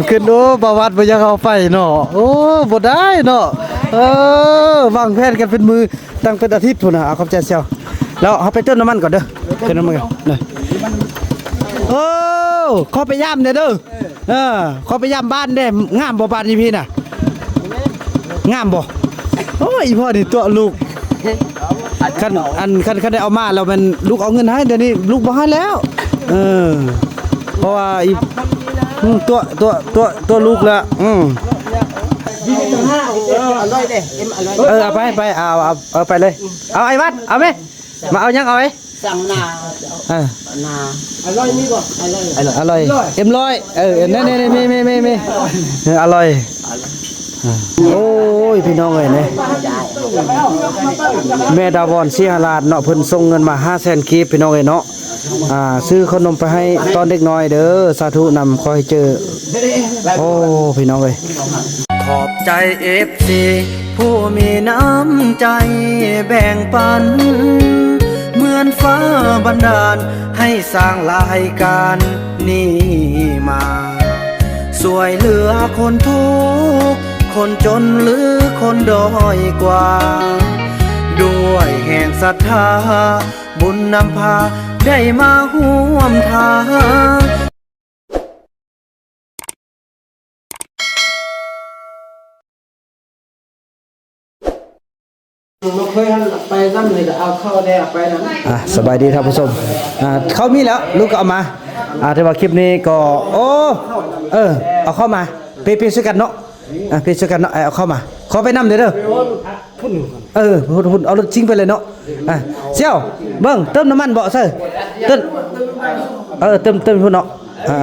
ຂຶ້ນ ໂອ້ ບ່າວວັດບໍ່ຢາກເອົາໄປເນາະ ໂອ້ ບໍ່ໄດ້ເນາະ ເອີ ວາງແຜນກັນເປັນມື້ ຕັ້ງເປັນອາທິດພຸ້ນນະ ເອົາ ຂອບໃຈສ່ຽວ ແລ້ວເຮົາໄປເຕີມນ້ຳມັນກ່ອນເດີ ເຕີມນ້ຳມັນກ່ອນເດີ ໂອ້ ຂໍໄປຢາມແດ່ເດີ ເອີ ຂໍໄປຢາມບ້ານແດ່ ງາມບໍ່ບ້ານຢູ່ພີ້ນະ ງາມບໍ່ ໂອ້ຍ ອີພໍ່ນີ້ຕົວະລູກ ຄັນ ອັນ ຄັນ ຄັນໄດ້ເອົາມາແລ້ວແມ່ນລູກເອົາເງິນໃຫ້ ດຽວນີ້ລູກບໍ່ໃຫ້ແລ້ວ ເອີ ເພາະວ່າອີ ອືມ ຕົວະ ຕົວະ ຕົວະ ຕົວະລູກແລ້ວ ອືມ ເອີ ເອົາໄປ ໄປ ເອົາ ເອົາ ເອົາໄປເລີຍ ເອົາ ໄອ້ວັດ ເອົາແມ ມາເອົາຫຍັງ ເອົາໄວ້ ສັ່ງນາ ເອີ ນາ ອະລ່ອຍມີບໍ່ ອະລ່ອຍ ອະລ່ອຍ ເອັມຮ້ອຍ ເອີ ນັ້ນ ນີ້ ນີ້ ມີ ມີ ມີ ມີ ເອີ ອະລ່ອຍ ໂອ້ຍ ພີ່ນ້ອງເອີຍ ນີ້ ແມ່ດາວອນ ສີຫະລາດເນາະ ເພິ່ນສົ່ງເງິນມາຫ້າແສນກີບ ພີ່ນ້ອງເອີຍເນາະ ອ່າ ຊື້ເຂົ້າໜົມໄປໃຫ້ຕອນເດັກນ້ອຍເດີ ສາທຸນຳ ຂໍໃຫ້ເຈີ ໂອ້ ພີ່ນ້ອງເອີຍ ຂອບໃຈເອັຟຊີ ຜູ້ມີນ້ຳໃຈແບ່ງປັນ ເໝືອນຟ້າບັນດານໃຫ້ສ້າງລາຍການນີ້ມາ ຊ່ວຍເຫຼືອຄົນທຸກຄົນຈົນ ຫຼື ຄົນດ້ອຍກວ່າ ດ້ວຍແຮງສັດທາ ບຸນນຳພາໄດ້ມາຮ່ວມທາງ. ບໍ່ເຄີຍຫັ້ນ ໄປນຳນີ້ກໍເອົາເຂົ້າແດ່ ເອົາໄປນຳ. ອ່າ ສະບາຍດີທ່ານຜູ້ຊົມ ອ່າ ເຂົ້າມີແລ້ວ ລູກກໍເອົາມາ ອ່າ ແຕ່ວ່າຄລິບນີ້ກໍ ໂອ້ ເອີ ເອົາເຂົ້າມາ ເປ ເປຊ່ວຍກັນເນາະ ອ່າ ເປຊ່ວຍກັນເນາະ ເອົາເຂົ້າມາ ຂໍໄປນຳເດີ. ເອີ ພຸ້ນ ເອົາລົດຈິງໄປເລີຍເນາະ ອ່າ ສ່ຽວ ເບິ່ງ ເຕີມນ້ຳມັນບໍ່ ໃສ່ ເຕີມ ເອີ ເຕີມ ເຕີມພຸ້ນເນາະ ອ່າ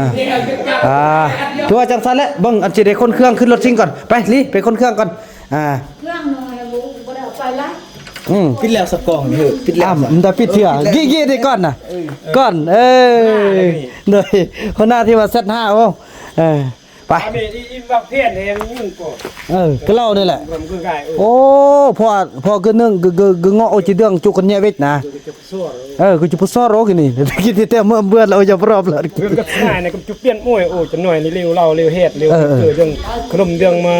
ອ່າ ຖືວ່າຈັ່ງຊັ້ນແຫຼະ ເບິ່ງ ອັນຊິໄດ້ຂົນເຄື່ອງຂຶ້ນລົດຈິງກ່ອນ ໄປ ລີ້ ໄປຂົນເຄື່ອງກ່ອນ ອ່າ ເຄື່ອງນ້ອຍບໍ່ ບໍ່ໄດ້ເອົາໄປຫຼາຍ ອືມ ປິດແລ້ວສະກອງເດີ ປິດແລ້ວ ອ້ຳ ມັນຕ້ອງປິດເທື່ອ ເອີ ເກະ ເກະໄດ້ກ່ອນນະ ເອີ ກ່ອນ ເອີ ໂດຍ ຫົວໜ້າທີ່ວ່າແຊັດຫ້າ ໂອ້ ເອີ ໄປ ອັນນີ້ອີ ອີວາງແຜນແຮງຫຍັງກໍ ເອີ ກໍເລົ່ານີ້ແຫຼະ ໂອ້ ພໍ ພໍກຶໜຶ່ງ ກຶ ກຶ ກຶເງາະ ໂອຈິເດືອງ ຈຸກັນແຍເວັກນະ ເອີ ກຶຈຸປະຊອດ ໂອກິນີ້ ກິນແຕ່ເມື່ອເບືອແລ້ວ ຢ່າປອບແລ້ວ ເລື່ອງກັບຊາຍນະ ກຳຈຸປ່ຽນໂອ້ຍ ໂອ້ ຈັກໜ້ອຍນີ້ເລວເລົ່າເລວແຮດ ເລວ ເອີ ເອີ ເລື່ອງຂະໜົມ ເລື່ອງມາ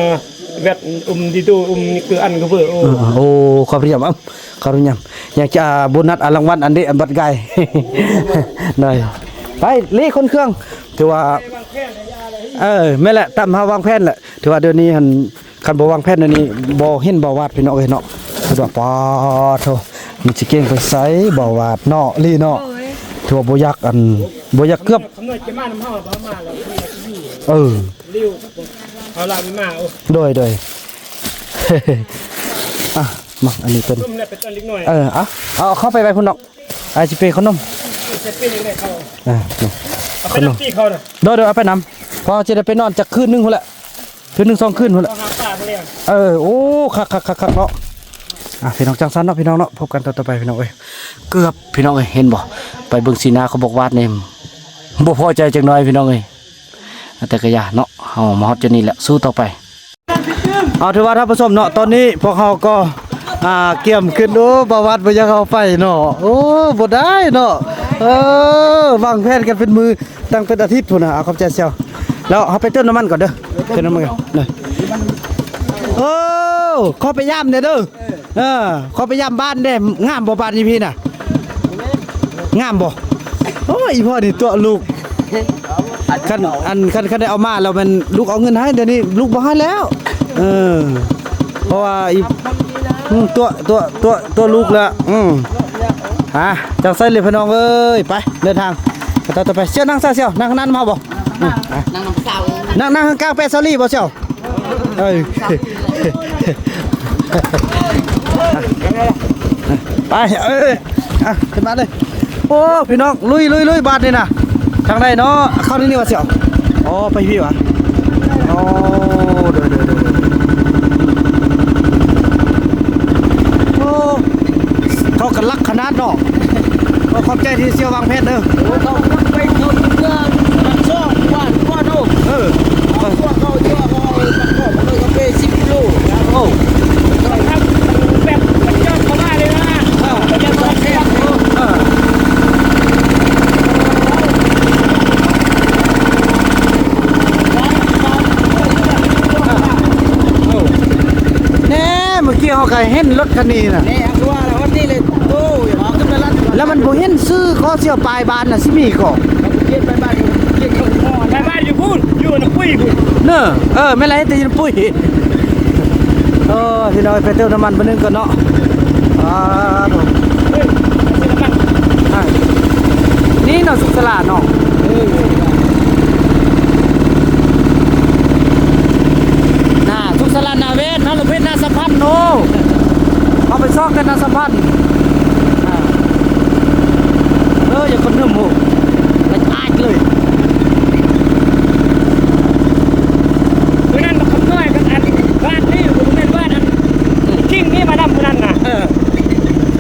ແວັດ ອຸມດີໂດ ອຸມນີ້ຄືອັນກະເບີ ໂອ້ ເອີ ໂອ້ ຂອບຄຸນ ເຂົ້າຮ່ວມຍາມ ຢາກຈະໂບນັດ ອາ ລາງວັນອັນເດ ອັນບັດກາຍ ໄດ້ ໄປ ລີ້ ຂົນເຄື່ອງ ຖືວ່າ ເອີ ແມ່ນແຫຼະ ຕາມເຮົາວາງແຜນແຫຼະ ຖືວ່າດຽວນີ້ຫັ້ນ ຄັນບໍ່ວາງແຜນດຽວນີ້ ບໍ່ເຫັນບ່າວວາດ ພີ່ນ້ອງເອີຍເນາະ ຄືວ່າ ປາໂທ ມັນຊິເກັ່ງໄປໃສ ບ່າວວາດເນາະ ລີ້ເນາະ ຖືວ່າບໍ່ຢາກ ອັນ ບໍ່ຢາກເກືອບ ເອີ ເອົາລະມາ ໂອ້ ໂດຍ ໂດຍ ອ່ະ ມາ ອັນນີ້ເປັນ ເອີ ເອົາ ເອົາເຂົ້າໄປໄວ້ພຸ້ນເນາະ ອ້າຍຊິເປຂະໜົມ ເອີ ເອົາໄປນຳຕີເຂົານະ ໂດຍ ໂດຍ ເອົາໄປນຳ ເພາະເຮົາຊິໄດ້ໄປນອນຈັກຄືນໜຶ່ງພຸ້ນແຫຼະ ຄືນໜຶ່ງສອງຄືນພຸ້ນແຫຼະ ເອີ ໂອ້ ຄັກໆໆໆ ເນາະ ອ່ະ ພີ່ນ້ອງ ຈັ່ງຊັ້ນເນາະ ພີ່ນ້ອງເນາະ ພົບກັນຕອນຕໍ່ໄປ ພີ່ນ້ອງເອີຍ ເກືອບ ພີ່ນ້ອງເອີຍ ເຫັນບໍ່ ໄປເບິ່ງສີໜ້າຂອງບັກວາດນີ້ ບໍ່ພໍໃຈຈັກໜ້ອຍ ພີ່ນ້ອງເອີຍ ແຕ່ກະຢ່າເນາະ ເຮົາມາຮອດຈຸດນີ້ແລ້ວ ສູ້ຕໍ່ໄປ. ເອົາ ຖືວ່າທ່ານຜູ້ຊົມເນາະ ຕອນນີ້ພວກເຮົາກໍ ອ່າ ກຽມຂຶ້ນ ໂອ້ ບ່າວວັດບໍ່ຢາກເອົາໄປເນາະ ໂອ້ ບໍ່ໄດ້ເນາະ ເອີ ວາງແຜນກັນເປັນມື້ ຕັ້ງເປັນອາທິດພຸ້ນນະ ເອົາ ຂອບໃຈສ່ຽວ ແລ້ວເຮົາໄປເຕີມນ້ຳມັນກ່ອນເດີ ເຕີມນ້ຳມັນກ່ອນເດີ ໂອ້ ຂໍໄປຢາມແດ່ເດີ ເອີ ຂໍໄປຢາມບ້ານແດ່ ງາມບໍ່ບ້ານຢູ່ພີ້ນະ ງາມບໍ່ ໂອ້ຍ ອີພໍ່ນີ້ຕົວະລູກ ຄັນ ອັນ ຄັນ ຄັນໄດ້ເອົາມາແລ້ວແມ່ນລູກເອົາເງິນໃຫ້ ດຽວນີ້ລູກບໍ່ໃຫ້ແລ້ວ ເອີ ເພາະວ່າອີ ອືມ ຕົວະ ຕົວະ ຕົວະ ຕົວະລູກແລ້ວ ອືມ ອ່າ ຈັ່ງຊັ້ນເລີຍພີ່ນ້ອງເອີຍ ໄປ ເດີນທາງໄປຕໍ່ໄປ ສ່ຽວ ນັ່ງຊະ ສ່ຽວ ນັ່ງນັ້ນມາບໍ່ ອືມ ນັ່ງນຳສາວ ນັ່ງ ນັ່ງກາງແປະສາລີບໍ່ສ່ຽວ ເອີ ໄປ ເອີ ອ່ະ ຂຶ້ນມາເລີຍ ໂອ້ ພີ່ນ້ອງ ລຸຍ ລຸຍ ລຸຍ ບາດນີ້ນະ ທາງໃດເນາະ ເຂົ້າໃນນີ້ວ່າຊິເອົາ ອໍ ໄປພີ້ຫວາ ໂອ້ ໂດຍ ໂດຍ ໂດຍ ໂອ້ ເຂົາກໍລັກຂະໜາດເນາະ ຂໍຂອບໃຈທີ່ຊ່ຽວວາງແຜນເດີ ໂອ້ ເຂົາໄປເຂົາເມືອງປາກຊ່ອງ ບ້ານ ບ້ານໂອ ເອີ ເຂົາ ເຂົາ ເຂົາ ເຂົາເປັນສິບກິໂລ ໂອ້ ແບບມັນຍອດເຂົາມາເລີຍນະ ເອີ ເອີ ເອີ. ໃຜເຫັນລົດຄັນນີ້ນະ? ນີ້ ຄືວ່າແລ້ວ ຮອດນີ້ເລີຍ. ໂອ້ຍ ເອົາຂຶ້ນໄປລັດ ແລ້ວມັນບໍ່ເຫັນຊື່ ຂໍສຽວປາຍບ້ານນະ ຊິມີກໍ ເຂດປາຍບ້ານ ເຂດຂອງໝໍ ປາຍບ້ານຢູ່ພຸ້ນ ຢູ່ນ້ຳປຸ້ຍພຸ້ນເນາະ. ເອີ ແມ່ນລະ ເຮັດແຕ່ຢູ່ນ້ຳປຸ້ຍ. ເອີ ພີ່ນ້ອງ ໄປເຕີມນ້ຳມັນບາດໜຶ່ງກ່ອນເນາະ. ອ່າ ອ່າ ນີ້ເນາະ ສຸກສາລາເນາະ. ເອີ ນາ ສຸກສາລານາເວດ ນາລະເວດ ນາສະພັນໂນ. ເຮົາໄປຊອກແຕ່ນາສະພັນ. ອ່າ ເອີ ຢ່າຄົນໜຶ່ງໂຫ ລະອາດເລີຍ. ມື້ນັ້ນບັກຄຳນ້ອຍກັບອັນບ້ານນີ້ ບໍ່ແມ່ນບ້ານອັນ ຄິງນີ້ມານຳມື້ນັ້ນນະ. ເອີ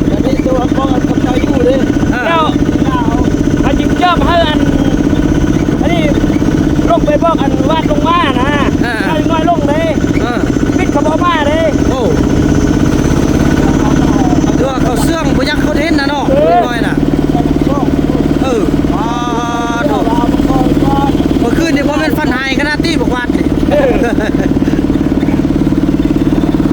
ແບບນີ້ໂຕຮັບຮອງກັບເຈົ້າຢູ່ເດ້. ອ່າ ແລ້ວເຮົາຈຶ່ງຍອມໃຫ້ອັນ ອັນນີ້ລົງໄປບອກອັນວາດລົງມານະ. ອ່າ ເອົາເດັກນ້ອຍລົງເດ້. ອ່າ ປິດເຂົາບໍ່ມາເດ້. ໂອ້ ຄືວ່າເຂົາເຊື່ອງບໍ່ຢາກຄົນເຫັນນະເນາະ. ເອີ ເດັກນ້ອຍນະ. ເອີ ອາ ໂທ້ ເມື່ອຄືນນີ້ບໍ່ແມ່ນຝັນຮ້າຍຂະໜາດຕິ ບັກວາດນີ້. ເອີ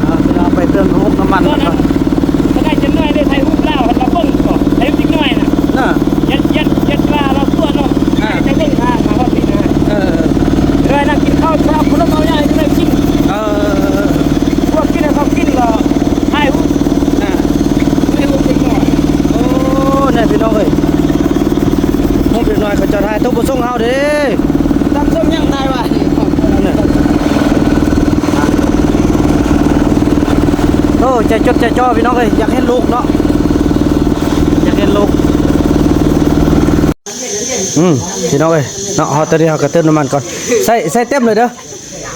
ເອົາ ເອົາໄປເຕີມນ້ຳມັນກ່ອນ. ກໍໄດ້ຈັກໜ້ອຍໄດ້ຖ່າຍຮູບລາວ ເພິ່ນລະເບິ່ງກໍຖ່າຍຮູບເດັກນ້ອຍນະ. ນະ ຢ້ານ ຢ້ານ ຢ້ານວ່າລາວຕົວະເນາະ. ອ່າ ໃຫ້ໄປເບິ່ງຫາ ມາຮອດນີ້ນະ. ເອີ ເອີ ເອີ ນັ່ງກິນເຂົ້າ ເອົາຂະໜົມເອົາຫຍັງໃຫ້ເດັກນ້ອຍກິນ. ເອີ ເອີ ເອີ ພວກກິນໃຫ້ເຂົາກິນລະຖ່າຍຮູບ. ອ່າ ຖ່າຍຮູບເດັກນ້ອຍ. ໂອ້ ແນ່ພີ່ນ້ອງເອີຍ ຮູບເດັກນ້ອຍເຂົາເຈົ້າຖ່າຍ ຕົກບໍ່ສົ່ງເຮົາເດ້. ຕຳສົ້ມຍັງຕາຍວ່າ. ໂອ້ ໃຈຈົດໃຈຈໍພີ່ນ້ອງເອີຍ ຢາກເຫັນລູກເນາະ ຢາກເຫັນລູກ. ອືມ ພີ່ນ້ອງເອີຍເນາະ ເຮົາຕອນນີ້ເຮົາກໍເຕີມນ້ຳມັນກ່ອນ. ໃສ່ ໃສ່ເຕັມເລີຍເດີ.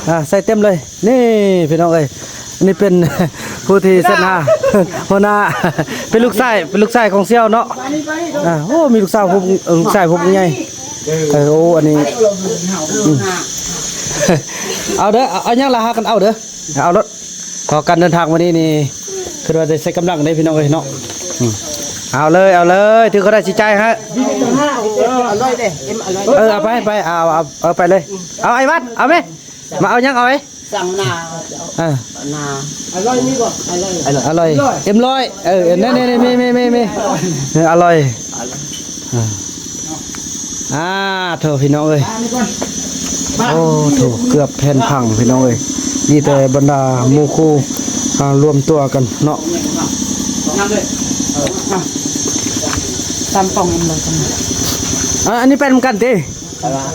ອ່າ ໃສ່ເຕັມເລີຍ. ນີ້ພີ່ນ້ອງເອີຍ ອັນນີ້ເປັນຜູ້ທີ່ສັນຫາ ຫົວໜ້າ ເປັນລູກຊາຍ ເປັນລູກຊາຍຂອງສ່ຽວເນາະ. ອ່າ ໂອ້ ມີລູກສາວຜູ້ ເອີ ລູກຊາຍຜູ້ໃຫຍ່. ເອີ ໂອ້ ອັນນີ້ ອືມ ເອົາເດີ ເອົາ ເອົາຫຍັງລະຫາກັນເອົາເດີ ເອົາໂລດ. ເພາະການເດີນທາງມື້ນີ້ນີ້ ຄືວ່າໄດ້ໃຊ້ກຳລັງເດ້ພີ່ນ້ອງເອີຍເນາະ. ອືມ ເອົາເລີຍ ເອົາເລີຍ ຖືກເທົ່າໃດຊິຈ່າຍໃຫ້. ເອີ ເອົາໄປ ໄປ ເອົາ ເອົາ ເອົາໄປເລີຍ. ເອົາ ໄອ້ວັດ ເອົາແມ ມາເອົາຫຍັງ ເອົາໄວ້ ສັ່ງນາ ເອີ ນາ ອະລ່ອຍມີບໍ່? ອະລ່ອຍ ອະລ່ອຍ ເອັມຮ້ອຍ ເອີ ນັ້ນໆ ມີ ມີ ມີ ມີ ເອີ ອະລ່ອຍ ອະລ່ອຍ ເອີ ອ່າ ໂທ້ ພີ່ນ້ອງເອີຍ ໂອ້ ໂທ້ ເກືອບແຜ່ນພັງ ພີ່ນ້ອງເອີຍ ມີແຕ່ບັນດາໝູ່ຄູ່ ອ່າ ລວມຕົວກັນເນາະ ຕາມກ່ອງ ເອັມຮ້ອຍ ກັນ ອ່າ ອັນນີ້ໄປນຳກັນຕິ?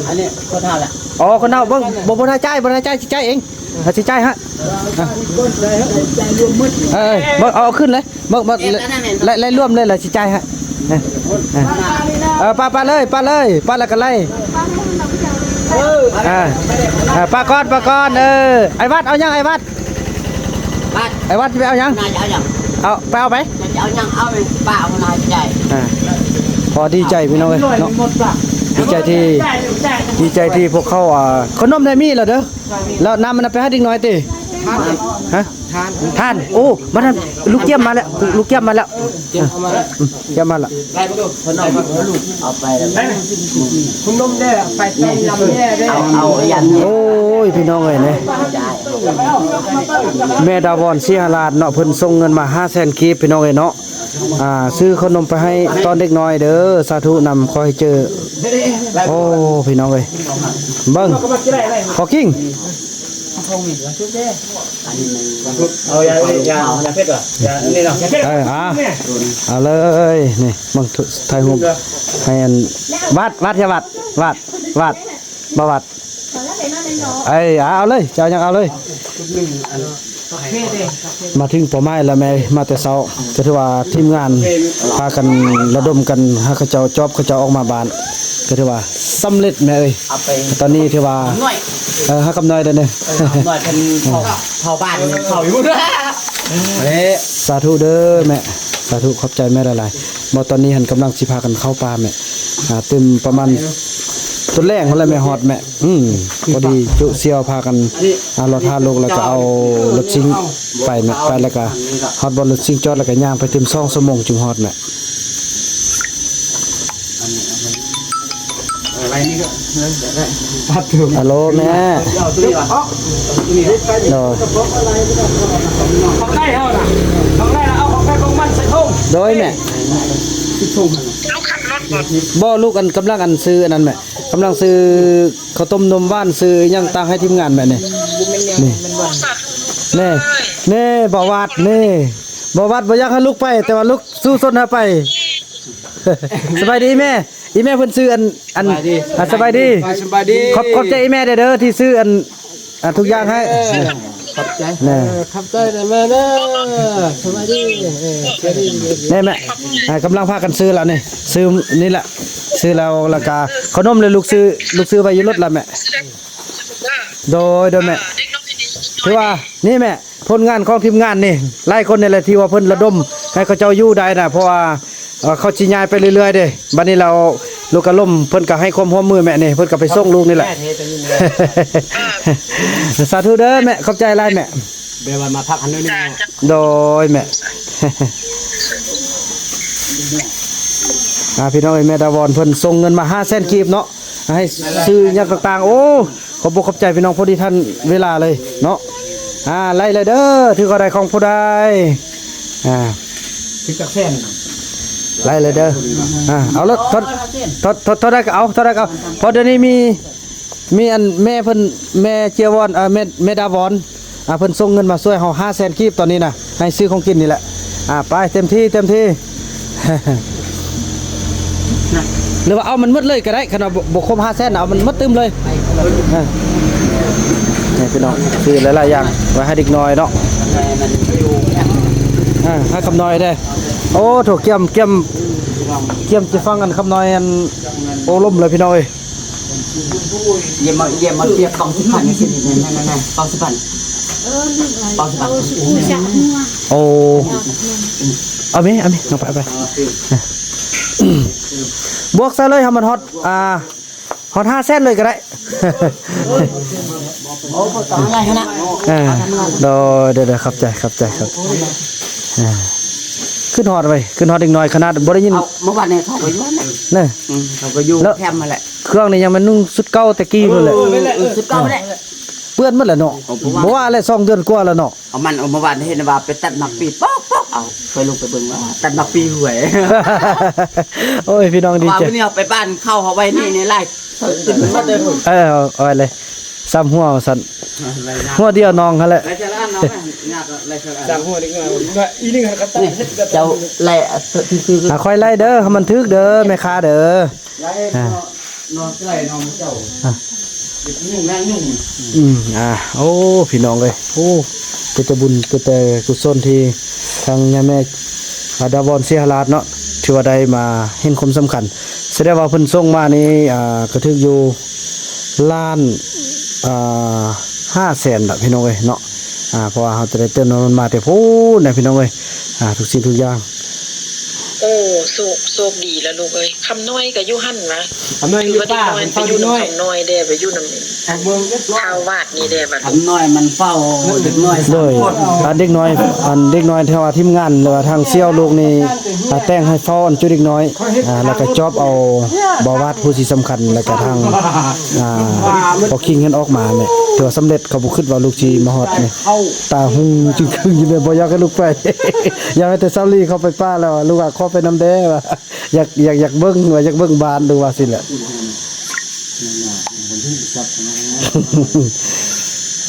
ອັນນີ້ຄົນເຮົາແຫຼະ ອໍ ຄົນເຮົາ ເບິ່ງ ບໍ່ ບໍ່ໄດ້ຈ່າຍ ບໍ່ໄດ້ຈ່າຍ ຊິຈ່າຍເອງ ເຮົາຊິຈ່າຍໃຫ້ ເອີ ເບິ່ງ ເອົາຂຶ້ນເລີຍ ເບິ່ງ ເບິ່ງ ໄລ່ລວມເລີຍ ລະຊິຈ່າຍໃຫ້ ເອີ ເອີ ປະ ປະເລີຍ ປະເລີຍ ປະແລ້ວກໍໄລ່ ເອີ ເອີ ປະກ່ອນ ປະກ່ອນ ເອີ ໄອ້ວັດ ເອົາຫຍັງ ໄອ້ວັດ? ໄປ ໄອ້ວັດຊິໄປເອົາຫຍັງ? ນາຈະເອົາຫຍັງ? ເອົາ ໄປເອົາໄປ ນາຈະເອົາຫຍັງ? ເອົາໄປປາກ ນາຈະ ອ່າ ພໍດີໃຈພີ່ນ້ອງເອີຍເນາະ ດີໃຈທີ່ ດີໃຈທີ່ພວກເຂົາ ອ່າ ຂະໜົມໄດ້ມີແລ້ວເດີ ແລ້ວນ້ຳມັນເອົາໄປໃຫ້ເດັກນ້ອຍຕິ? ຮະ? ທານ ທານ ໂອ້ ບັດນັ້ນລູກຈຽມມາແລ້ວ ລູກຈຽມມາແລ້ວ ຈຽມມາແລ້ວ ໄລ່ເບິ່ງດູ ເພິ່ນເອົາລູກເອົາໄປແລ້ວ ຄຸນລົມເດີ ໄປໄປລຳແດ່ເດີ ເອົາ ເອົາອັນ ໂອ້ຍ ພີ່ນ້ອງເອີຍເນາະ ແມ່ດາວອນ ສີຫະລາດເນາະ ເພິ່ນສົ່ງເງິນມາຫ້າແສນກີບ ພີ່ນ້ອງເອີຍເນາະ ອ່າ ຊື້ຂະໜົມໄປໃຫ້ຕອນເດັກນ້ອຍເດີ ສາທຸນຳ ຂໍໃຫ້ເຈີ ໂອ້ ພີ່ນ້ອງເອີຍ ເບິ່ງ ພໍກິງ ເອົາຢາ ຢາ ຢາເຜັດບໍ່? ຢາອັນນີ້ເນາະ ເອີ ອ່າ ເອົາເລີຍ ນີ້ ເບິ່ງ ຖ່າຍຮູບໃຫ້ອັນ ວັດ ວັດ ຢ່າວັດ ວັດ ວັດ ບໍ່ວັດ ເອີ ເອົາເລີຍ ເຈົ້າຍັງເອົາເລີຍ ມາເຖິງເປົ້າໝາຍແລ້ວແມ່ ມາແຕ່ເຊົ້າ ກໍຖືວ່າທີມງານພາກັນລະດົມກັນ ໃຫ້ເຂົາເຈົ້າຈອບ ເຂົາເຈົ້າອອກມາບ້ານ ກໍຖືວ່າສຳເລັດແມ່ເອີຍ ເອົາໄປ ຕອນນີ້ຖືວ່າ ເອີ ຫາກຳນ້ອຍເດີ ເອີ ຫາກຳນ້ອຍເພິ່ນເຝົ້າ ເຝົ້າບ້ານ ເຝົ້າຢູ່ ເອີ ສາທຸເດີແມ່ ສາທຸ ຂອບໃຈແມ່ຫຼາຍໆ ບໍ່ ຕອນນີ້ຫັ້ນກຳລັງຊິພາກັນເຂົ້າປ່າແມ່ ອ່າ ຕື່ມປະມານຕົ້ນແລງພຸ້ນແຫຼະແມ່ ຮອດແມ່ ອືມ ພໍດີຈຸສ່ຽວພາກັນ ອ່າ ລອດຫາລູກ ແລ້ວກໍເອົາລົດຊິງໄປແມ່ ໄປແລ້ວກໍຮອດບ່ອນລົດຊິງຈອດ ແລ້ວກໍຍ່າງໄປຕື່ມສອງຊົ່ວໂມງຈຶ່ງຮອດແມ່ ອັນນີ້ ເອີ ໄວ້ນີ້ກໍ ຮາໂຫຼແມ່. ໂດຍ ຂອງໄດ້ເຮົານະ ຂອງໄດ້ລະ ເອົາຂອງໄດ້ຂອງມັນໃສ່ຖົງ. ໂດຍແມ່. ລູກຂັບລົດບໍ່? ບໍ່ ລູກອັນ ກຳລັງອັນຊື້ອັນນັ້ນແມ່ ກຳລັງຊື້ເຂົ້າຕົ້ມນົມຫວານ ຊື້ຫຍັງຕ່າງໃຫ້ທີມງານແມ່ນີ້. ນີ້ ແມ່ ແມ່ ບໍ່ວາດນີ້ ບໍ່ວາດບໍ່ຢາກໃຫ້ລູກໄປ ແຕ່ວ່າລູກສູ້ຊົນໃຫ້ໄປ. ສະບາຍດີແມ່. ອີແມ່ເພິ່ນຊື້ອັນ ອັນ ສະບາຍດີ ອ່າ ສະບາຍດີ ສະບາຍດີ. ຂອບ ຂອບໃຈອີແມ່ເດີ ທີ່ຊື້ອັນ ອ່າ ທຸກຢ່າງໃຫ້. ເອີ ຂອບໃຈ ແນ່ ເອີ ຂອບໃຈນະແມ່ເດີ. ສະບາຍດີ ເອີ ສະບາຍດີ. ແນ່ແມ່ ອ່າ ກຳລັງພາກັນຊື້ລະນີ້ ຊື້ນີ້ລະ ຊື້ແລ້ວ ແລ້ວກະຂະໜົມເລີຍ ລູກຊື້ ລູກຊື້ໄວ້ຢູ່ລົດລະແມ່. ໂດຍ ໂດຍແມ່. ຖືວ່ານີ້ແມ່ ຜົນງານຂອງທີມງານນີ້ ຫຼາຍຄົນນີ້ແຫຼະທີ່ວ່າເພິ່ນລະດົມໃຫ້ເຂົາເຈົ້າຢູ່ໄດ້ນະ ເພາະວ່າ ເອີ ເຂົາຊິຍ້າຍໄປເລື້ອຍໆເດ້. ບັດນີ້ແລ້ວ ລູກກະລົມເພິ່ນກະໃຫ້ຄວາມຮ່ວມມືແມ່ນີ້ ເພິ່ນກະໄປສົ່ງລູກນີ້ແຫຼະ. ສາທຸເດີແມ່ ຂອບໃຈຫຼາຍແມ່. ແບບວ່າມາພັກຫັ້ນໜ້ອຍໜຶ່ງ. ໂດຍແມ່. ອ່າ ພີ່ນ້ອງເອີຍ ແມ່ດາວອນເພິ່ນສົ່ງເງິນມາຫ້າແສນກີບເນາະ ໃຫ້ຊື້ຫຍັງຕ່າງໆ. ໂອ້ ຂອບອົກຂອບໃຈພີ່ນ້ອງ ພໍດີທັນເວລາເລີຍເນາະ. ອ່າ ໄລ່ເລີຍເດີ ຖືກເທົ່າໃດຂອງຜູ້ໃດ. ອ່າ ຖືກຈັກແສນ ໄລ່ເລີຍເດີ. ອ່າ ເອົາໂລດ ເທົ່າ ເທົ່າ ເທົ່າ ເທົ່າໃດກະເອົາ ເທົ່າໃດກະເອົາ. ເພາະດຽວນີ້ມີ ມີອັນແມ່ເພິ່ນ ແມ່ເຈຍວອນ ເອີ ແມ່ ແມ່ດາວອນ ອ່າ ເພິ່ນສົ່ງເງິນມາຊ່ວຍເຮົາຫ້າແສນກີບຕອນນີ້ນະ ໃຫ້ຊື້ຂອງກິນນີ້ແຫຼະ. ອ່າ ໄປ ເຕັມທີ່ ເຕັມທີ່. ຫຼືວ່າເອົາມັນໝົດເລີຍກະໄດ້ ຄັນວ່າບໍ່ ບໍ່ຄົບຫ້າແສນນະ ເອົາມັນໝົດຕື່ມເລີຍ. ເອີ ນີ້ພີ່ນ້ອງ ຊື້ຫຼາຍໆຢ່າງໄວ້ໃຫ້ເດັກນ້ອຍເນາະ. ອ່າ ໃຫ້ຄຳນ້ອຍເດ້. ໂອ້ ໂຖ ກຽມ ກຽມ ກຽມຈະຟັງອັນຄຳນ້ອຍ ອັນ ໂອ້ ລົມເລີຍພີ່ນ້ອງເອີຍ. ເຢ້ມມາ ເຢ້ມມາ ປຽບປອງສິບພັນ ເປັນຊິ ນັ້ນໆໆ ປອງສິບພັນ ປອງສິບພັນ. ໂອ້ ເອົາແມ ເອົາແມ ນ້ອງໄປ ເອົາໄປ. ບວກໃສ່ເລີຍ ໃຫ້ມັນຮອດ ອ່າ ຮອດຫ້າແສນເລີຍກະໄດ້. ໂອ້ ບໍ່ຕ້ອງຫຼາຍຂະໜາດ. ເອີ ໂດຍ ໂດຍ ໂດຍ ຂອບໃຈ ຂອບໃຈ ຂອບໃຈ. ເອີ ຄຶດຮອດເວີຍ ຄຶດຮອດເດັກນ້ອຍຂະໜາດ ບໍ່ໄດ້ຍິນ. ເອົາ ເມື່ອວານນີ້ເຂົາກະຢູ່ຫັ້ນແຫຼະ ເນາະ. ອືມ ເຂົາກະຢູ່ແຄມຫັ້ນແຫຼະ. ເຄື່ອງນີ້ຍັງແມ່ນນຸ່ງຊຸດເກົ່າແຕ່ກີ້ພຸ້ນແຫຼະ. ເອີ ຊຸດເກົ່າແຫຼະ ເປື້ອນໝົດແຫຼະເນາະ. ເອົາ ບໍ່ວ່າແຫຼະ ສອງເດືອນກວ່າແລ້ວເນາະ. ເອົາ ມັນເອົາມາວາດ ເຫັນວ່າໄປຕັດໝາກປີ ປອກໆ ເອົາ ຂ້ອຍລົງໄປເບິ່ງວ່າຕັດໝາກປີຫ້ວຍ. ໂອ້ຍ ພີ່ນ້ອງດີໃຈ. ວ່າມື້ນີ້ເຮົາໄປບ້ານເຂົາ ເຮົາໄວ້ນີ້ ນີ້ຫຼາຍ ເອີ ເອົາໄວ້ເລີຍ ຊ້ຳຫົວວ່າຊັ້ນ. ຫົວດຽວນ້ອງຫັ້ນແຫຼະ. ຊ້ຳຫົວເດັກນ້ອຍ ອີໜຶ່ງຫັ້ນ ເຈົ້າໄລ່ ອ່າ ຄ່ອຍໄລ່ເດີ ໃຫ້ມັນຖືກເດີ ແມ່ຄ້າເດີ. ອ່າ ອ່າ ອືມ ອ່າ ໂອ້ ພີ່ນ້ອງເອີຍ ໂອ້ ເປັນແຕ່ບຸນ ເປັນແຕ່ກຸສົນທີ່ທາງຍາແມ່ ອ່າ ດາວອນ ສີຫະລາດເນາະ ຖືວ່າໄດ້ມາເຫັນຄວາມສຳຄັນ. ສະແດງວ່າເພິ່ນສົ່ງມານີ້ ອ່າ ກະຖືກຢູ່ລ້ານ ອ່າ ຫ້າແສນລະ ພີ່ນ້ອງເອີຍເນາະ. ອ່າ ເພາະວ່າເຮົາຈະໄດ້ເຕີມນ້ຳມັນມາແຕ່ພຸ້ນນະ ພີ່ນ້ອງເອີຍ. ອ່າ ທຸກສິ່ງທຸກຢ່າງ. ໂອ້ ໂຊກ ໂຊກດີລະລູກເອີຍ. ຄຳນ້ອຍກະຢູ່ຫັ້ນນະ ຄຳນ້ອຍຢູ່ປ່າ ເພິ່ນເຝົ້າເດັກນ້ອຍ ໄປຢູ່ນຳຄາວວາດນີ້ແດ່ບັດ. ຄຳນ້ອຍມັນເຝົ້າເດັກນ້ອຍສາມຄົນ. ໂດຍ ອັນເດັກນ້ອຍ ອັນເດັກນ້ອຍທີ່ວ່າທີມງານ ຫຼືວ່າທາງສ່ຽວລູກນີ້ ອ່າ ແຕ່ງໃຫ້ເຝົ້າອັນຈຸເດັກນ້ອຍ ອ່າ ແລ້ວກະຈອບເອົາບ່າວວາດຜູ້ທີ່ສຳຄັນ ແລ້ວກະທາງ ອ່າ ພໍ່ຄິງຫັ້ນອອກມາແມ່ ຖືວ່າສຳເລັດ. ເຂົາບໍ່ຄິດວ່າລູກຊິມາຮອດນີ້ ຕາຮຸ່ງຈຶ່ງຄຶ່ງຢູ່ແມ່ ບໍ່ຢາກໃຫ້ລູກໄປ ຢາກໃຫ້ແຕ່ສາວລີເຂົ້າໄປປ່າແລ້ວ ລູກວ່າຂໍໄປນຳແດ່ວ່າ ຢາກ ຢາກ ຢາກເບິ່ງ ວ່າຢາກເບິ່ງບ້ານ ຫຼືວ່າຊີ້ແຫຼະ.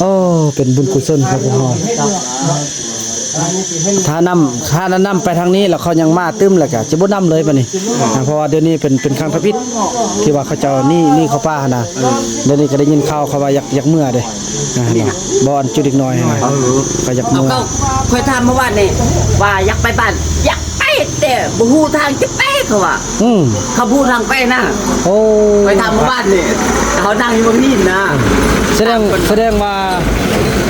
ໂອ້ ເປັນບຸນກຸສົນຂອງພວກເຮົາ. ຖ້ານ້ຳ ຖ້ານ້ຳໄປທາງນີ້ແລ້ວ ເຂົາຍັງມາຕື່ມ ແລ້ວກະຈະບໍ່ນຳເລີຍບາດນີ້. ອ່າ ເພາະວ່າດຽວນີ້ເປັນ ເປັນຄັ້ງທຳອິດທີ່ວ່າເຂົາເຈົ້າໜີ ໜີເຂົ້າປ່າຫັ້ນນະ. ດຽວນີ້ກະໄດ້ຍິນຂ່າວເຂົາວ່າຢາກ ຢາກເມືອເດ້ ອ່າ ເນາະ ບໍ່ອັນຈຸເດັກນ້ອຍຫັ້ນນະ ເຂົາຢາກເມືອ. ຂ້ອຍຖາມເມື່ອວານນີ້ວ່າຢາກໄປບ້ານ ຢາກໄປ ແຕ່ບໍ່ຮູ້ທາງຈະໄປ ເຂົາວ່າ. ອືມ ເຂົາບໍ່ຮູ້ທາງໄປນະ. ໂອ້ ຂ້ອຍຖາມເມື່ອວານນີ້ ເຮົານັ່ງຢູ່ເບື້ອງນີ້ນະ. ສະແດງ ສະແດງວ່າ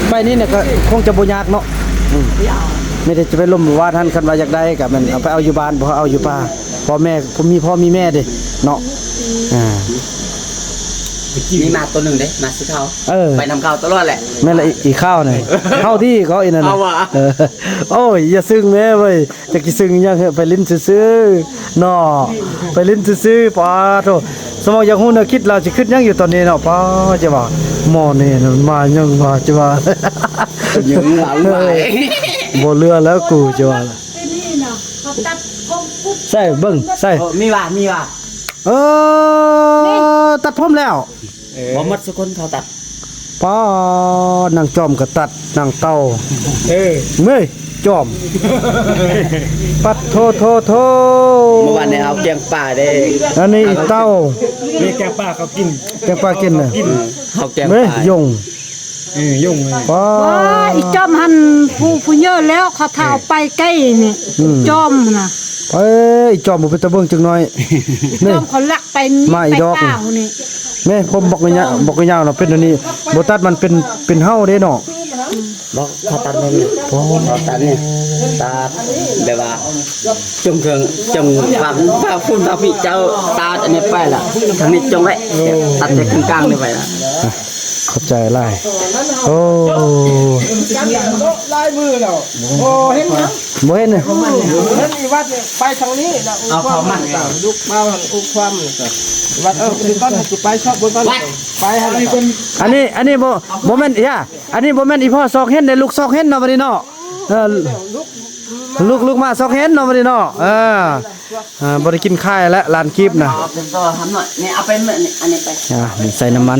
ໄປນີ້ນະກະຄົງຈະບໍ່ຍາກເນາະ. ອືມ ມີແຕ່ຈະໄປລົມວາດຫັ້ນ ຄັນວ່າຢາກໄດ້ກະແມ່ນເອົາໄປເອົາຢູ່ບ້ານ ບໍ່ເອົາຢູ່ປ່າ. ພໍ່ແມ່ ມີພໍ່ມີແມ່ເດ້ເນາະ. ອ່າ ມີໝາໂຕໜຶ່ງເດ້ ໝາສີຂາວ ເອີ ໄປນຳເຂົາຕະຫຼອດແຫຼະ. ແມ່ນລະ ອີ ອີຂາວນີ້ ເຮົາທີ່ເຂົາອີນັ້ນນະ. ເອົາຫວາ ເອີ ໂອ້ຍ ຢ່າຊຶ້ງແມ້ເວີຍ ຈັກຊິຊຶ້ງຫຍັງ ໄປຫຼິ້ນຊື່ໆເນາະ ໄປຫຼິ້ນຊື່ໆ. ປາໂທ ສະມອງຢາກຮູ້ແນວຄິດລາວຊິຄິດຫຍັງຢູ່ຕອນນີ້ເນາະ. ປາ ຈະວ່າໝໍນີ້ມັນມາຫຍັງວະ ຈະວ່າ ຍັງຫວັງໄວ້ ບໍ່ເຫຼືອແລ້ວກູ ຈະວ່າ. ໃສ່ເບິ່ງ ໃສ່ ເອີ ມີວ່າ ມີວ່າ. ເອີ ຕັດຜົມແລ້ວ ເອີ ບໍ່ໝົດສຸຄົນເຂົາຕັດ. ປ້າ ນາງຈອມກໍຕັດ ນາງເຕົ່າ ເອີ ເມີ້ຍ ຈອມ ປັດໂທໂທໂທ. ເມື່ອວານນີ້ເຮົາແກງປາເດ້ ອັນນີ້ເຕົ່າ ນີ້ແກງປາເຂົາກິນ ແກງປາກິນນະ ເຮົາແກງປາ ເມີ້ຍ ຍົງ ເອີ ຍຸງ ປ້າ ບໍ່ ອີຈອມຫັ້ນ ຜູ້ ຜູ້ເຍີແລ້ວ ເຂົາຖ້າເອົາໄປໃກ້ນີ້ ອືມ ຈອມນະ ເອີ ອີຈອມບໍ່ເປັນຕາເບິ່ງຈັກໜ້ອຍ ອີຈອມເຂົາລັກໄປນີ້ ມາອີດອກ ໄປປ່ານີ້ ແມ່ນ ຜົມບັກຍາວ ບັກຍາວເນາະ ເປັນອັນນີ້ ບໍ່ຕັດມັນເປັນ ເປັນເຫົ່າເດ້ເນາະ. ບໍ່ ເຂົາຕັດແບບນີ້ ເຂົາຕັດນີ້ ຕັດແບບວ່າ ຈົ່ງເທິງ ຈົ່ງຟັງ ຟັງພຸ້ນຟັງພີ້ ເຈົ້າຕັດອັນນີ້ໄປລະ ທາງນີ້ຈົ່ງໄວ້ ຕັດແຕ່ເຄິ່ງກາງນີ້ໄປລະ. ຂອບໃຈຫຼາຍ. ໂອ້ ຫຼາຍມື້ແລ້ວ ບໍ່ເຫັນຫຍັງ ບໍ່ເຫັນ ເຫັນອີວັດນີ້ໄປທາງນີ້ລະ ອຸຄວາມ ລູກບ່າວຫັ້ນອຸຄວາມ ວັດ ເອີ ເບິ່ງກ່ອນ ຊິໄປຊອກເບິ່ງກ່ອນ ໄປຫັ້ນ ອັນນີ້ ອັນນີ້ບໍ່ ບໍ່ແມ່ນ ຢ່າ ອັນນີ້ບໍ່ແມ່ນອີພໍ່ຊອກເຫັນເດ້ ລູກຊອກເຫັນເນາະ ບັດນີ້ເນາະ. ເອີ ລູກ ລູກມາຊອກເຫັນເນາະ ບັດນີ້ເນາະ. ເອີ ອ່າ ບໍ່ໄດ້ກິນຄ້າຍແລ້ວ ລ້ານກີບນະ ເອົາໄປເບິ່ງ ນີ້ ອັນນີ້ໄປ ອ່າ ໃສ່ນ້ຳມັນ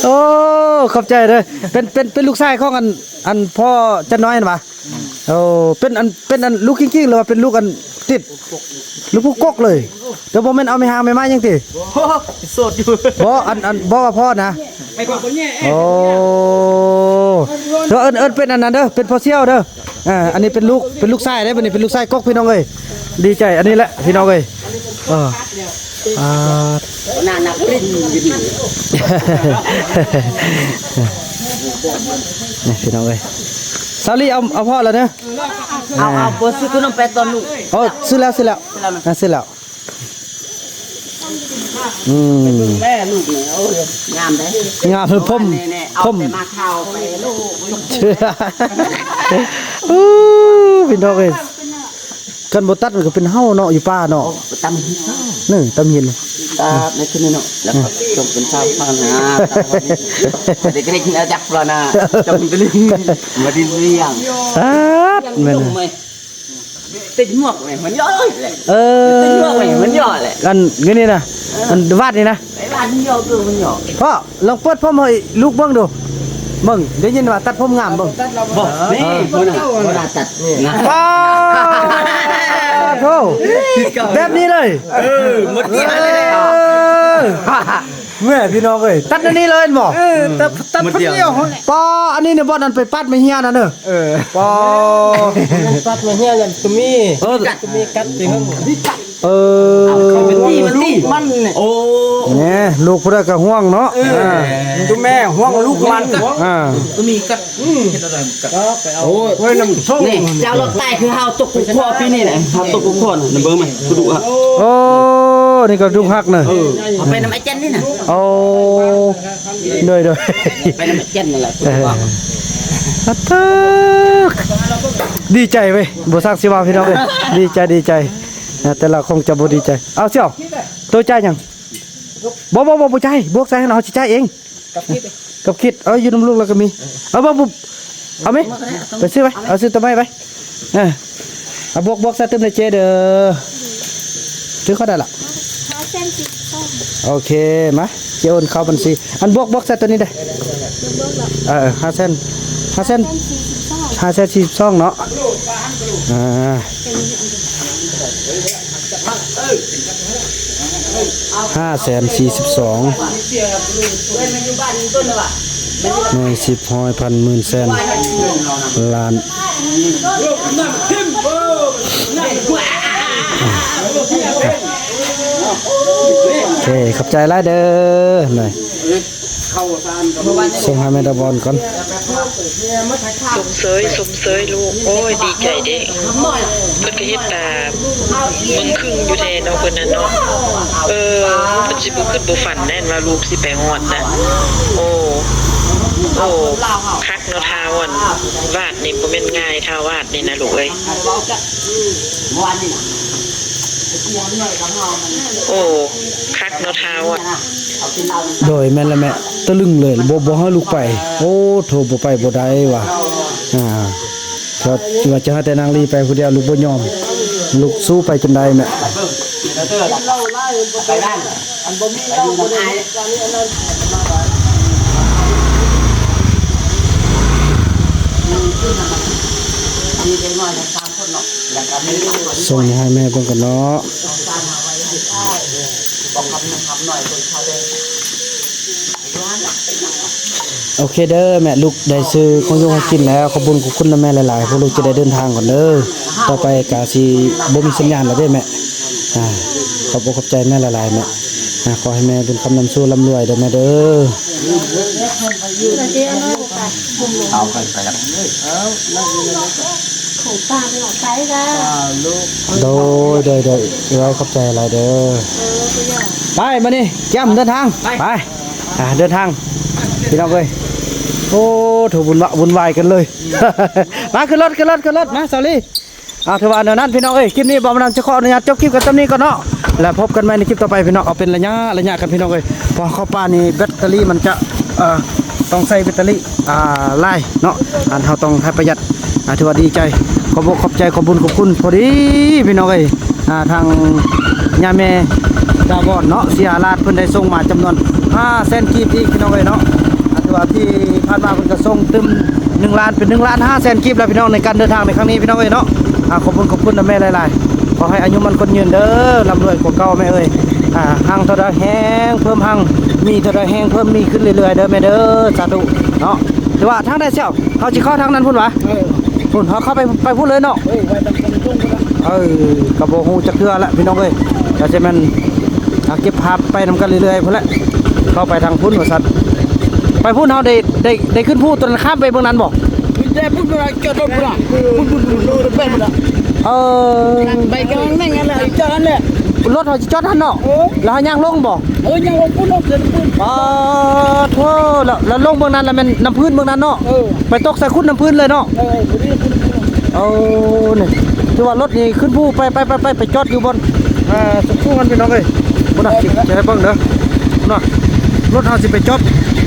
ໂອ້ ຂອບໃຈເດີ ເປັນ ເປັນ ເປັນລູກຊາຍຂອງອັນ ອັນພໍ່ຈັນນ້ອຍຫັ້ນຫວາ? ໂອ້ ເປັນອັນ ເປັນອັນລູກຈິງໆ ຫຼືວ່າເປັນລູກອັນຕິດ ລູກຜູ້ກົກເລີຍ ແຕ່ບໍ່ແມ່ນເອົາແມ່ຮ້າງແມ່ມ້າຫຍັງຕິ? ໂອ້ ໂສດຢູ່ ບໍ່ ອັນ ອັນ ບໍ່ວ່າພໍ່ນະ ໂອ້ ເດີ ເອີ້ນ ເອີ້ນເປັນອັນນັ້ນເດີ ເປັນພໍ່ສ່ຽວເດີ. ອ່າ ອັນນີ້ເປັນລູກ ເປັນລູກຊາຍເດ້ ບັດນີ້ເປັນລູກຊາຍກົກ ພີ່ນ້ອງເອີຍ ດີໃຈ ອັນນີ້ແຫຼະ ພີ່ນ້ອງເອີຍ. ເອີ ອ່າ ໜ້ານັກຫຼິ້ນຢູ່ນີ້ ນີ້ ພີ່ນ້ອງເອີຍ ສາວລີ ເອົາ ເອົາພໍລະເດີ ເອົາ ເອົາ ບໍ່ຊື້ຂະໜົມໄປຕອນລູກ ໂອ້ ຊື້ແລ້ວ ຊື້ແລ້ວ ຊື້ແລ້ວ ອ່າ ຊື້ແລ້ວ. ອືມ ແມ່ລູກນີ້ ໂອ້ຍ ງາມເດ້ ງາມ ຜົມ ເອົາ ຜົມ ແຕ່ມາຂາວໄປລູກ ອູ້ ພີ່ນ້ອງເອີຍ ຄັນບໍ່ຕັດມັນກໍເປັນເຫົ່າເນາະ ຢູ່ປ່າເນາະ ໂອ້ ຕຳຫີນ ນີ້ ຕຳຫີນ ຕາໃນຄືນນີ້ເນາະ ແລ້ວກໍ ອ່າ ຈົ່ງເປັນຊາວພານະ ເດັກໆ ອາຈັກລະນະ ຈົ່ງເປັນ ມາດິນວຽງ ຕາດ ແມ່ນ ຕິດໝວກແມ່ນມັນຍໍ້ແຫຼະ ເອີ ຕິດໝວກແມ່ນມັນຍໍ້ແຫຼະ ອັນນີ້ນະ ເອີ ອັນວາດນີ້ນະ ໄອ້ວາດນີ້ຍໍ້ ຄືມັນຍໍ້ ພໍ່ລອງເປີດຜົມໃຫ້ລູກເບິ່ງດູ ເບິ່ງ ໄດ້ຍິນວ່າຕັດຜົມງາມ ເບິ່ງ ບໍ່ ນີ້ ເອີ ບໍ່ໜ້າ ບໍ່ໜ້າຕັດ ນີ້ນະ ປາໂທ ແບບນີ້ເລີຍ ເອີ ໝົດເກຍເລີຍ ເອີ ແມ່ພີ່ນ້ອງເອີຍ ຕັດອັນນີ້ເລີຍແມ່ນບໍ່? ເອີ ຕັດ ຕັດຄົນດຽວ ປາ ອັນນີ້ນີ້ບ່ອນອັນໄປປັດແມ່ເຮຍນັ້ນເດີ ເອີ ປາ ຕັດແມ່ເຮຍນັ້ນກໍມີ ເອີ ກໍມີກັດຢູ່ ເອີ ເອົາເຂົ້າໄປຕີມັນຕີ ລູກມັນນີ້ ໂອ້ ແນ່ ລູກຜູ້ໃດກໍຫ່ວງເນາະ ເອີ ອ່າ ຕົວແມ່ຫ່ວງລູກມັນ ອ່າ ກໍມີກັດ ອືມ ເຮັດແນວໃດມັນກັດ ໂອ້ຍ ໂອ້ຍ ນ້ຳສົ້ມ ນີ້ ເຈົ້າລອດໃຕ້ຄືເຮົາຕົກກຸກຄົວປີນີ້ແຫຼະ ເຮົາຕົກກຸກຄົວນະ ເບິ່ງໄໝ ກະດູກຫັກ ໂອ້ ນີ້ກະດູກຫັກນະ ເອີ ເອົາໄປນຳໄອ້ຈັນນີ້ນະ ໂອ້ ໂດຍ ໂດຍ ໄປນຳໄອ້ຈັນນີ້ແຫຼະ ເອີ ອັດຕາ ດີໃຈເວີຍ ບໍ່ຊັກຊິເວົ້າ ພີ່ນ້ອງເອີຍ ດີໃຈ ດີໃຈ ແຕ່ລາວຄົງຈະບໍ່ດີໃຈ ເອົາ ສ່ຽວ ໂຕຈ່າຍຫຍັງ? ບໍ່ ບໍ່ ບໍ່ ບໍ່ຈ່າຍ ບວກໃສ່ຫັ້ນ ເຮົາຊິຈ່າຍເອງ ກັບຄິດ ເອີ ຢູ່ນຳລູກລາວກໍມີ ເອີ ເອົາບໍ່ ບໍ່ ເອົາໄໝ ໄປຊື້ໄປ ເອົາຊື້ຕົ້ນໄມ້ໄປ ເອີ ເອົາບວກ ບວກໃສ່ຕື່ມໃນເຈເດີ ຖືເຂົ້າໄດ້ລະ ຫ້າແສນສີ່ສິບສອງ ໂອເຄ ມາ ເຈໂອນເຂົ້າບັນຊີ ອັນບວກ ບວກໃສ່ໂຕນີ້ເດີ ເອີ ຫ້າແສນ ຫ້າແສນ ຫ້າແສນສີ່ສິບສອງ ຫ້າແສນສີ່ສິບສອງເນາະ ອ່າ ຫ້າແສນສີ່ສິບສອງ ໜ່ວຍ ສິບ ຮ້ອຍ ພັນ ໝື່ນ ແສນ ລ້ານ ໂອເຄ ຂອບໃຈຫຼາຍເດີ ໜ່ວຍ ສົ່ງໃຫ້ແມ່ດາວອນກ່ອນ. ຊົມເຊີຍ ຊົມເຊີຍລູກ. ໂອ້ຍ ດີໃຈເດ້. ເພິ່ນກໍເຮັດຕາເບິ່ງຄຶ່ງຢູ່ແທ້ເນາະ ເພິ່ນນັ້ນເນາະ. ເອີ ເພິ່ນຊິບໍ່ຄິດບໍ່ຝັນແມ່ນວ່າລູກຊິໄປຮອດນະ. ໂອ້ ໂອ້ ຄັກເນາະ ທ້າວ ອັນ ວາດນີ້ບໍ່ແມ່ນງ່າຍ ທ້າວ ວາດນີ້ນະລູກເອີຍ. ໂອ້ ຄັກເນາະ ທ້າວ ອັນ ໂດຍ ແມ່ນລະແມ່. ຕະລຶງເລີຍ ບໍ່ ບໍ່ໃຫ້ລູກໄປ. ໂອ້ ໂທ ບໍ່ໄປບໍ່ໄດ້ວ່າ. ອ່າ ວ່າຈະໃຫ້ແຕ່ນາງລີໄປຜູ້ດຽວ ລູກບໍ່ຍອມ. ລູກສູ້ໄປຈົນໄດ້ແມ່. ສົ່ງໃຫ້ແມ່ເບິ່ງກ່ອນເນາະ. ໂອເຄເດີແມ່ ລູກໄດ້ຊື້ຂອງຢູ່ຂອງກິນແລ້ວ. ຂອບບຸນຂອບຄຸນນຳແມ່ຫຼາຍໆ. ພວກລູກຈະໄດ້ເດີນທາງກ່ອນເດີ. ຕໍ່ໄປກະຊິບໍ່ມີສັນຍານແລ້ວເດ້ແມ່. ອ່າ ຂອບອົກຂອບໃຈແມ່ຫຼາຍໆແມ່. ອ່າ ຂໍໃຫ້ແມ່ບຸນຄຳນຳໂຊກລ່ຳລວຍເດີແມ່ເດີ. ໂດຍ ໂດຍ ໂດຍ ເອື້ອຍ ຂອບໃຈຫຼາຍເດີ. ໄປ ບາດນີ້ ກຽມເດີນທາງ ໄປ ອ່າ ເດີນທາງ ພີ່ນ້ອງເອີຍ. ໂອ້ ໂຖ ວຸ່ນວະ ວຸ່ນວາຍກັນເລີຍ. ມາ ຂຶ້ນລົດ ຂຶ້ນລົດ ຂຶ້ນລົດ ມາ ສາວລີ. ອ່າ ຖືວ່າແນວນັ້ນ ພີ່ນ້ອງເອີຍ, ຄລິບນີ້ບ່າວບຸນນຳຈະຂໍອະນຸຍາດຈົບຄລິບກັນສ່ຳນີ້ກ່ອນເນາະ ແລ້ວພົບກັນໃໝ່ໃນຄລິບຕໍ່ໄປ ພີ່ນ້ອງ. ເອົາເປັນໄລຍະ ໄລຍະກັນ ພີ່ນ້ອງເອີຍ, ເພາະວ່າເຂົ້າປ່ານີ້ແບັດເຕີຣີມັນຈະ ເອີ ຕ້ອງໃສ່ແບັດເຕີຣີ ອ່າ ຫຼາຍເນາະ, ອັນເຮົາຕ້ອງໃຫ້ປະຢັດ. ອ່າ ຖືວ່າດີໃຈ, ຂອບອົກຂອບໃຈ ຂອບບຸນຂອບຄຸນ ພໍດີ ພີ່ນ້ອງເອີຍ. ອ່າ ທາງຍາແມ່ດາວອນເນາະ ສີຫາລາດ ເພິ່ນໄດ້ສົ່ງມາຈຳນວນຫ້າແສນກີບອີກ ພີ່ນ້ອງເອີຍເນາະ. ອ່າ ຖືວ່າທີ່ຜ່ານມາເພິ່ນກໍສົ່ງຕື່ມໜຶ່ງລ້ານ ເປັນໜຶ່ງລ້ານຫ້າແສນກີບແລ້ວ ພີ່ນ້ອງ, ໃນການເດີນທາງໃນຄັ້ງນີ້ ພີ່ນ້ອງເອີຍເນາະ. ອ່າ ຂອບຄຸນ ຂອບຄຸນນຳແມ່ຫຼາຍໆ, ຂໍໃຫ້ອາຍຸໝັ້ນຂວັນຍືນເດີ, ລ່ຳລວຍກວ່າເກົ່າແມ່ເອີຍ. ອ່າ ຮັ່ງເທົ່າໃດແຮ່ງເພີ່ມຮັ່ງ, ມີເທົ່າໃດແຮ່ງເພີ່ມມີຂຶ້ນເລື້ອຍໆເດີແມ່ເດີ, ສາທຸເນາະ. ແຕ່ວ່າທາງໃດແຊວ ເຮົາຊິເຂົ້າທາງນັ້ນພຸ້ນຫວາ? ເອີ ພຸ້ນ ເຮົາເຂົ້າໄປ ໄປພຸ້ນເລີຍເນາະ. ເອີ ໄປທາງພຸ້ນ ເອີ ກໍບໍ່ຮູ້ຈັກເທື່ອລະ ພີ່ນ້ອງເອີຍ, ກໍຊິແມ່ນ ອ່າ ເກັບພາບໄປນຳກັນເລື້ອຍໆພຸ້ນແຫຼະ. ເຂົ້າໄປທາງພຸ້ນວ່າຊັ້ນ, ໄປພຸ້ນເຮົາໄດ້ ໄດ້ ໄດ້ຂຶ້ນພູຕົວນັ້ນ ຂ້າມໄປເບື້ອງນັ້ນບໍ່? ມີແຕ່ພຸ້ນ ຈອດລົດພຸ້ນລະ, ພຸ້ນ ພຸ້ນ ພຸ້ນ ພຸ້ນ ໄປພຸ້ນລະ. ເອີ ໄປກາງນັ້ນແຫຼະ ຈອດນັ້ນແຫຼະ. ລົດເຮົາຊິຈອດຫັ້ນເນາະ. ເອີ ແລ້ວເຮົາຍ່າງລົງບໍ່? ເອີ ຍ່າງລົງພຸ້ນ ລົງເດີນພຸ້ນ. ປາໂທ ແລ້ວ ແລ້ວລົງເບື້ອງນັ້ນ ແລ້ວແມ່ນນ້ຳພື້ນເບື້ອງນັ້ນເນາະ. ເອີ ໄປຕົກໃສ່ຂຸດນ້ຳພື້ນເລີຍເນາະ. ເອີ ພໍດີພຸ້ນ. ໂອ້ ນີ້ ຖືວ່າລົດນີ້ຂຶ້ນພູໄປ ໄປ ໄປ ໄປ ໄປຈອດຢູ່ບ່ອນ ອ່າ ສຸດພູຫັ້ນ ພີ່ນ້ອງເອີຍ. ພຸ້ນນະ ຊິ ຊິໃຫ້ເບິ່ງເດີ ພຸ້ນນະ, ລົດເຮົາຊິໄປຈອດ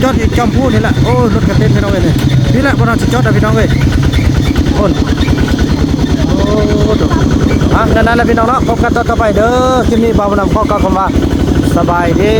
ຈອດຢູ່ຈອມພູນີ້ແຫຼະ. ໂອ້ ລົດກະເຕັມ ພີ່ນ້ອງເອີຍ. ນີ້ ນີ້ແຫຼະບ່ອນເຮົາຊິຈອດນະ ພີ່ນ້ອງເອີຍ ພຸ້ນ. ໂອ້ ໂດ ອ່ະ ນັ້ນແຫຼະ ພີ່ນ້ອງເນາະ, ພົບກັນຕອນຕໍ່ໄປເດີ. ຄລິບນີ້ບ່າວບຸນນຳຂໍກ່າວຄຳວ່າ ສະບາຍດີ.